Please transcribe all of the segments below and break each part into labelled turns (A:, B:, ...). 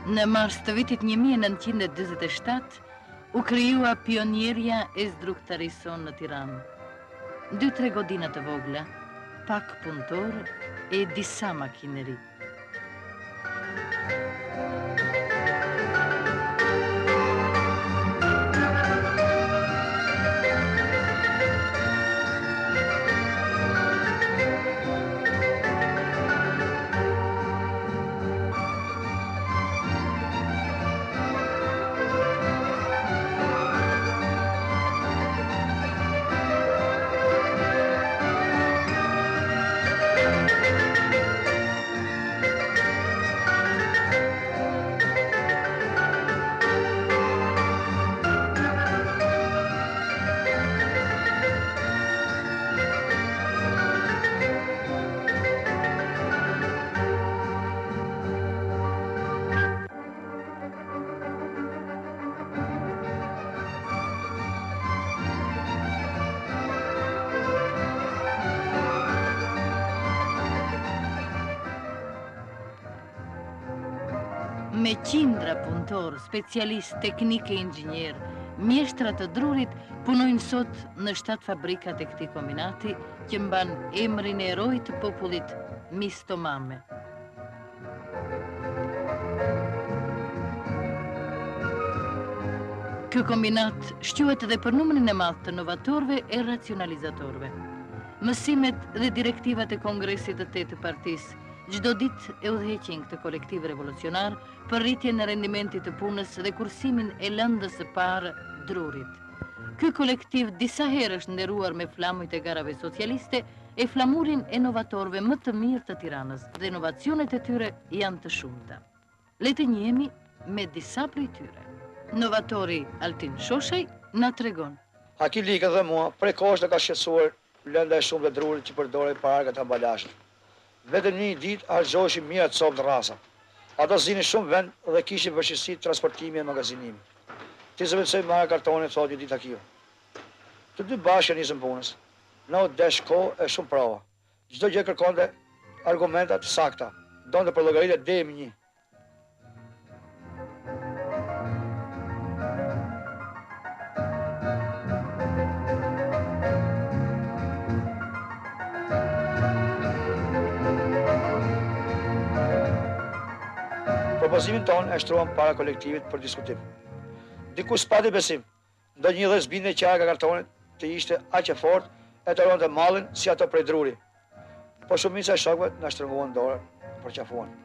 A: Në mars të vitit 1947 u krijua pionierja e zdrukthtarisë sonë në Tiranë. Dy tre godina të vogla, pak punëtorë e disa makineri. Me qindra punëtorë, specialistë, teknikë e inxhinierë, mjeshtra të drurit punojnë sot në shtatë fabrikat e këtij kombinati që mban emrin e heroit të popullit Misto Mame. Ky kombinat shquhet edhe për numrin e madh të novatorëve e racionalizatorëve. Mësimet dhe direktivat e Kongresit të Tetë të Partisë çdo ditë e udhëheqin këtë kolektiv revolucionar për rritjen e rendimentit të punës dhe kursimin e lëndës së parë, drurit. Ky kolektiv disa herë është nderuar me flamujt e garave socialiste e flamurin e novatorëve më të mirë të Tiranës dhe novacionet e tyre janë të shumta. Le të njihemi me disa prej tyre. Novatori Altin Shoshaj na tregon.
B: Haki Likën dhe mua, prej kohësh na ka shqetësuar lënda e shumtë e drurit që përdorej për arkat e ambalazhit. Vetëm në një ditë harxhoheshin mijëra copë dërrasa. Ato zinin shumë vend dhe kishin vështirësi transportimi e magazinimi. T'i zëvendësojmë me arka kartoni, thotë një ditë Hakiu. Të dy bashkë ia nisëm punës. Na u desh kohë e shumë prova. Çdo gjë kërkonte argumenta të sakta, donte përllogaritje deri më një. Propozimin tonë e shtruam para kolektivit për diskutim. Dikush s'pati besim, Ndonjë dhe s'bindej që arka e kartonit të ishte aq e fortë e të ruante mallin si ato prej druri. Por shumica e shokëve na shtrënguan dorën, përqafuan.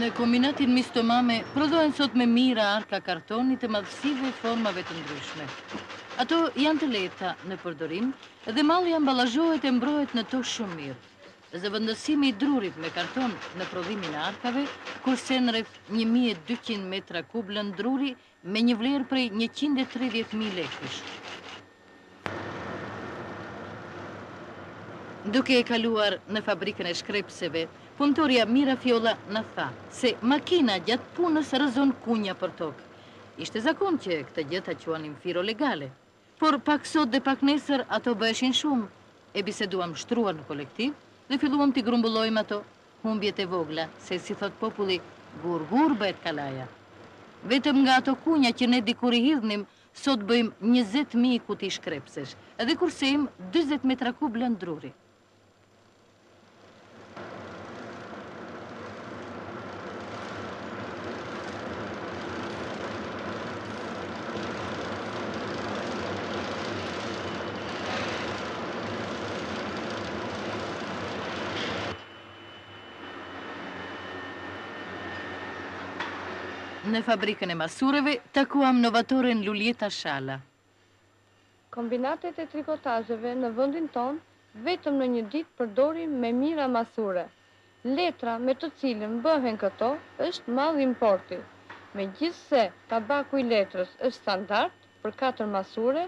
A: Në kombinatin Misto Mame prodhohen sot me mijëra arka kartoni të madhësive e formave të ndryshme. Ato janë të lehta në përdorim dhe malli ambalazhohet e mbrohet në to shumë mirë. Zëvendësimi i drurit me karton në prodhimin e arkave kursen rreth 1200 metra kub lëndë druri me një vlerë prej 130.000 lekësh. Duke e kaluar në fabrikën e shkrepseve, punëtorja Mira Fjolla na tha se makina gjatë punës rrëzon kunja për tokë. Ishte zakon që këtë gjë ta quanim firo legale. Por pak sot dhe pak nesër ato bëheshin shumë. E biseduam shtruar në kolektiv dhe filluam t'i grumbullojmë ato humbjet e vogla, se si thotë populli, gur gur bëhet kalaja. Vetëm nga ato kunja që ne dikur i hidhnim, sot bëjmë 20.000 kuti shkrepsesh dhe kursejmë 40 metra kub lëndë druri. Në fabrikën e masureve takuam novatoren Luljeta Shala.
C: Kombinatet e trikotazheve në vendin tonë vetëm në një ditë përdorin me mijëra masure. Letra me të cilën bëhen këto është mall importi. Megjithëse tabaku i letrës është standard për katër masure,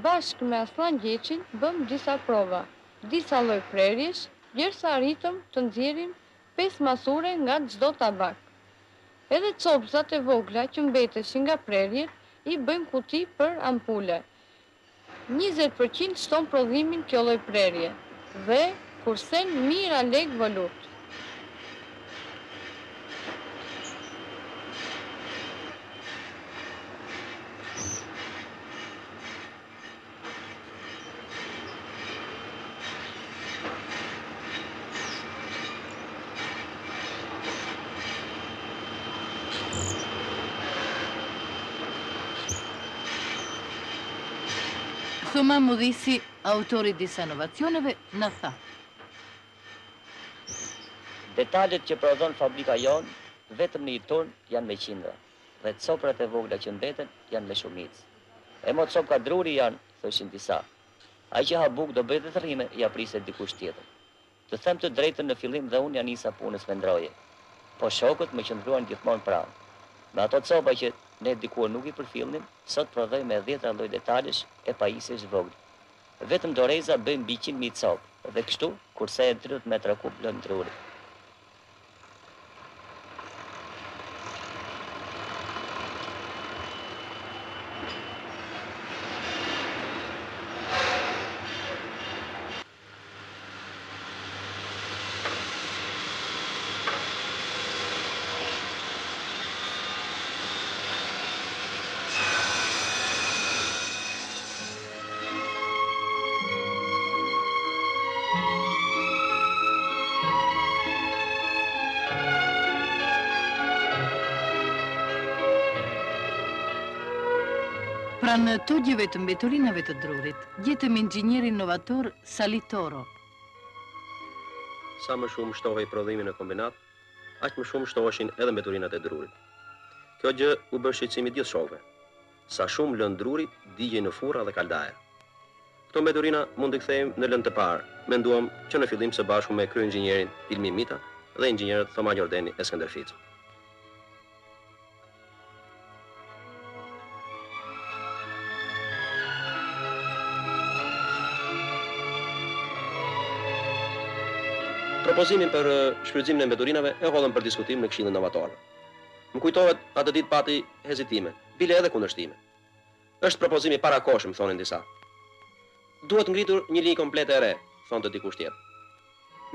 C: bashkë me Asllan Gjeçin bëmë disa prova, disa lloj prerjesh, gjersa arritëm të nxjerrim pesë masure nga çdo tabak. Edhe copëzat e vogla që mbeteshin nga prerjet i bëjmë kuti për ampule. 20% shton prodhimin kjo lloj prerje dhe kursen mijëra lekë valutë.
A: Thoma Mudhisi, autor i disa inovacioneve, na tha.
D: Detalet që prodhon fabrika jonë, vetëm në një turn janë me qindra dhe copërat e vogla që mbeten janë me shumicë. E mo copka druri janë, thoshin disa. Ai që ha bukë do bëjë dhe thërrime, ia priste dikush tjetër. Të them të drejtën në fillim dhe unë ia nisa punës me ndroje. Po shokët më qëndruan gjithmonë pranë. Me ato copa që ne dikur nuk i përfillnim, sot prodhojmë me dhjetra lloj detalesh e pajisjesh të vogla. Vetëm doreza bëjmë mbi 100.000 copë dhe kështu kursehen 30 metra kub lëndë druri.
A: Pranë togjeve të mbeturinave të drurit, gjetëm inxhinierin novator Sali Toro.
E: Sa më shumë shtohej prodhimi në kombinat, aq më shumë shtoheshin edhe mbeturinat e drurit. Kjo gjë u bë shqetësim i gjithë shokëve. Sa shumë lëndë druri digjej në furra dhe kaldaja. Këto mbeturina mund t'i kthejmë në lëndë të parë, menduam që në fillim së bashku me kryeinxhinierin Hilmi Mita dhe inxhinierët Thoma Gjordeni e Skënder Fico. Propozimin për shfrytëzimin e mbeturinave e hodhëm për diskutim në Këshillin e Novatorëve. Më kujtohet, atë ditë pati hezitime, bile edhe kundërshtime. Është propozim i parakohshëm, thonin disa. Duhet ngritur një linjë komplete e re, thonte dikush tjetër.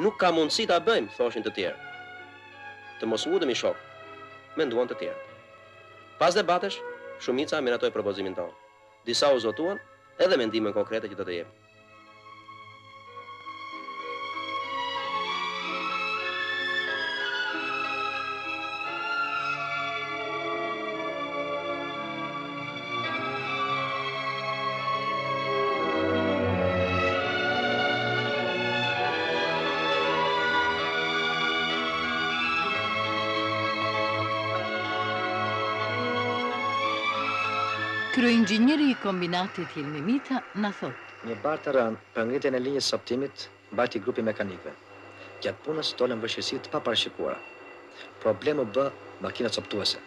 E: Nuk ka mundësi ta bëjmë, thoshin të tjerë. Të mos ngutemi shokë, menduan të tjerët. Pas debatesh, shumica miratoi propozimin tonë. Disa u zotuan edhe me ndihmën konkrete që do të jepnin.
A: Kryeinxhinieri i kombinatit Hilmi Mita na thotë.
B: Një barrë të rëndë për ngritjen e linjës së copëtimit mbajti grupi i mekanikëve. Gjatë punës dolën vështirësi të paparashikuara. Problem u bë makina copëtuese.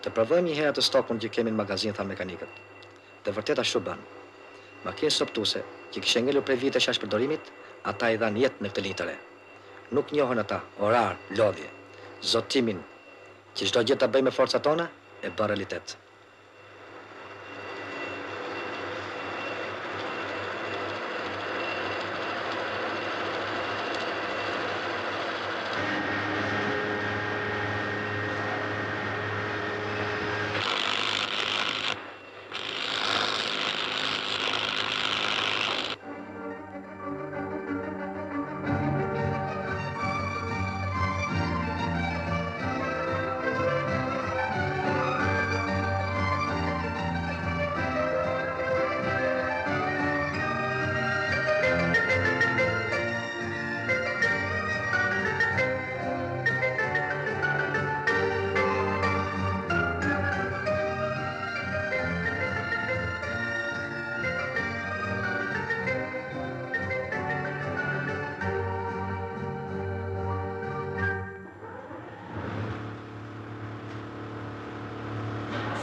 B: Të provojmë një herë atë stokun që kemi në magazinë thanë mekanikët. Dhe vërtet ashtu bënë. Makinës copëtuese, që kishte ngelur prej vitesh jashtë përdorimit, ata i dhanë jetë në këtë linjë të re. Nuk njohën ata orar, lodhje. Zotimin, që çdo gjë ta bëjmë me forcat tona, e bënë realitet.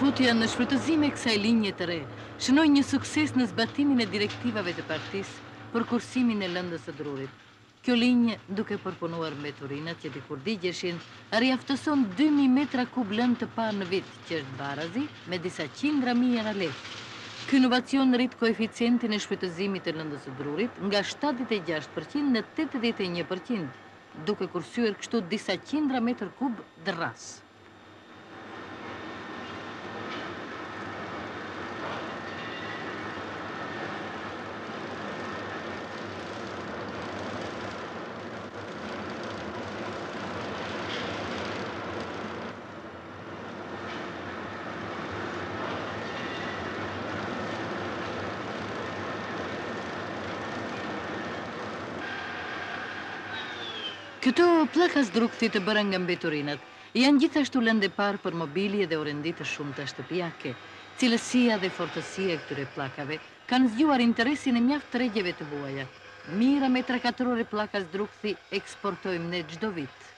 A: Futja në shfrytëzim e kësaj linje të re shënoi një sukses në zbatimin e direktivave të partisë për kursimin e lëndës së drurit. Kjo linjë, duke përpunuar mbeturinat që dikur digjeshin, riaftëson 2000 metra kub lëndë të parë në vit, që është barazi me disa qindra mijëra lekë. Ky inovacion rrit koeficientin e shfrytëzimit të lëndës së drurit nga 76 për qind në 81 për qind, duke kursyer kështu disa qindra metër kub dërrasë. Këto pllaka zdrukthi të bëra nga mbeturinat janë gjithashtu lëndë e parë për mobilje dhe orendi të shumta shtëpiake. Cilësia dhe fortësia e këtyre pllakave kanë zgjuar interesin e mjaft tregjeve të huaja. Mijëra metra katrore pllaka zdrukthi eksportojmë ne çdo vit.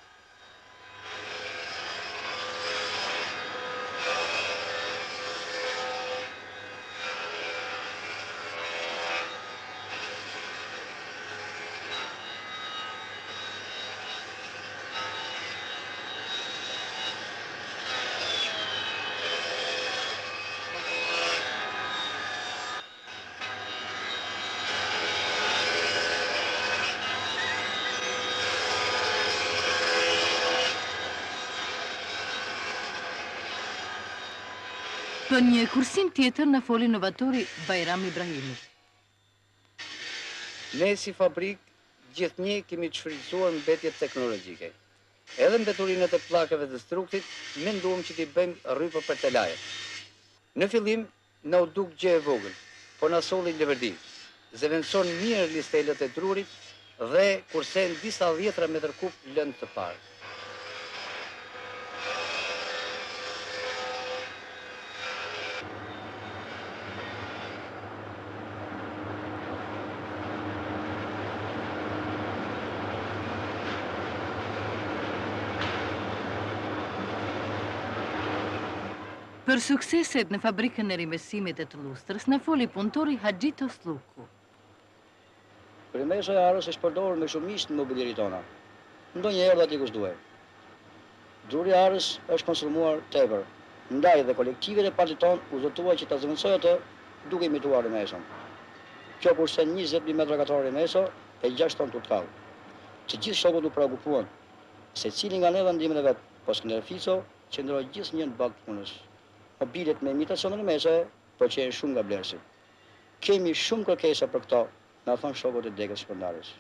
A: Për një kursim tjetër na foli novatori Bajram Ibrahimi.
F: Ne si fabrikë gjithnjë kemi shfrytëzuar mbetjet teknologjike. Edhe mbeturinat e pllakave të struktit menduam që t'i bëjmë rrypa për telajet. Në fillim Na u duk gjë e vogël, po na solli leverdi. Zëvendëson mirë listelët e drurit dhe kursen disa dhjetra metër kub lëndë të parë.
A: Për sukseset në fabrikën e rimesimit e të lustrës na foli punëtori Haxhi Toslluku.
B: Rimeso e arrës është përdorur me shumicë në mobilieritë tona. Ndonjëherë dhe aty ku s'duhej. Druri i arrës është konsumuar tepër, ndaj dhe kolektivi i repartit tonë u zotua që ta zëvendësojë atë duke imituar rimeson. Kjo kursen 20.000 metra katrorë rimeso e 6 ton tutkall. Të gjithë shokët u preokupuan. Secili nga ne dha ndihmën e vet, po Skënder Fico Qëndroi gjithnjë në ballë të punës. Mobilet me imitacion rimesoje pëlqehen shumë nga blerësit. Kemi shumë kërkesa për këto, na thonë shokët e degës shpërndarjes.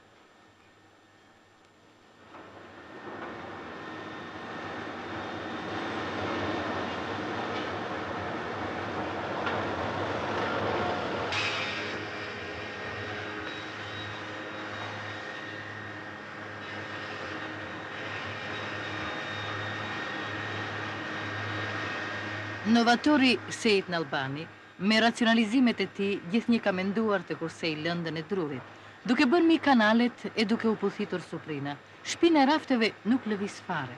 A: Novatori Seit Nallbani, me racionalizimet e tij gjithnjë ka menduar të kursejë lëndën e drurit, duke bërë mi kanalet e duke u puthitur suprina, shpina e rafteve nuk lëviz fare.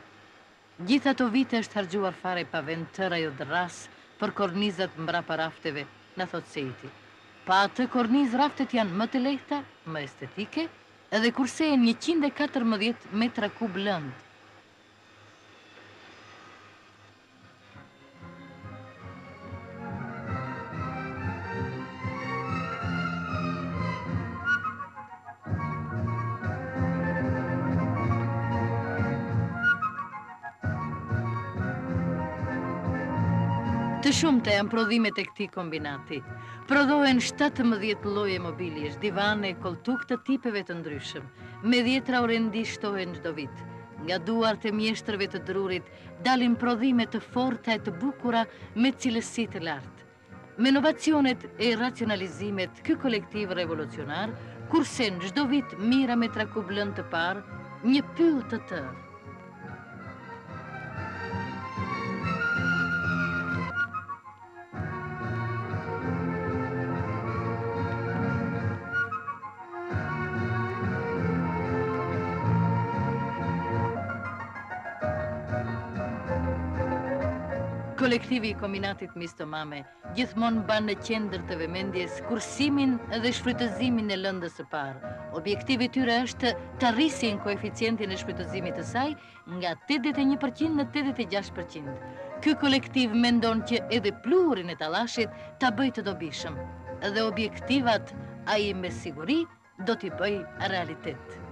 A: Gjithë ato vite është harxhuar fare pa vend tërë ajo dërrasë për kornizat mbrapa rafteve, na thotë Seiti. Pa atë kornizë raftet janë më të lehta, më estetike dhe kursehen 114 metra kub lëndë. Të shumta janë prodhimet e këtij kombinati. Prodhohen 17 lloje mobiljesh, divane, kolltukë të tipeve të ndryshëm. Me dhjetra orendi shtohen çdo vit. Nga duart e mjeshtërve të drurit dalin prodhime të forta e të bukura me cilësi të lartë. Me novacionet e racionalizimet, ky kolektiv revolucionar kursen çdo vit mijëra metra kub lëndë të parë, një pyll të tërë. Kolektivi i kombinatit Misto Mame gjithmonë mban në qendër të vëmendjes kursimin dhe shfrytëzimin e lëndës së parë. Objektivi i tyre është të rrisin koeficientin e shfrytëzimit të saj nga 81 për qind në 86 për qind. Ky kolektiv mendon që edhe pluhurin e tallashit ta bëjë të dobishëm dhe objektivat ai me siguri do t'i bëjë realitet.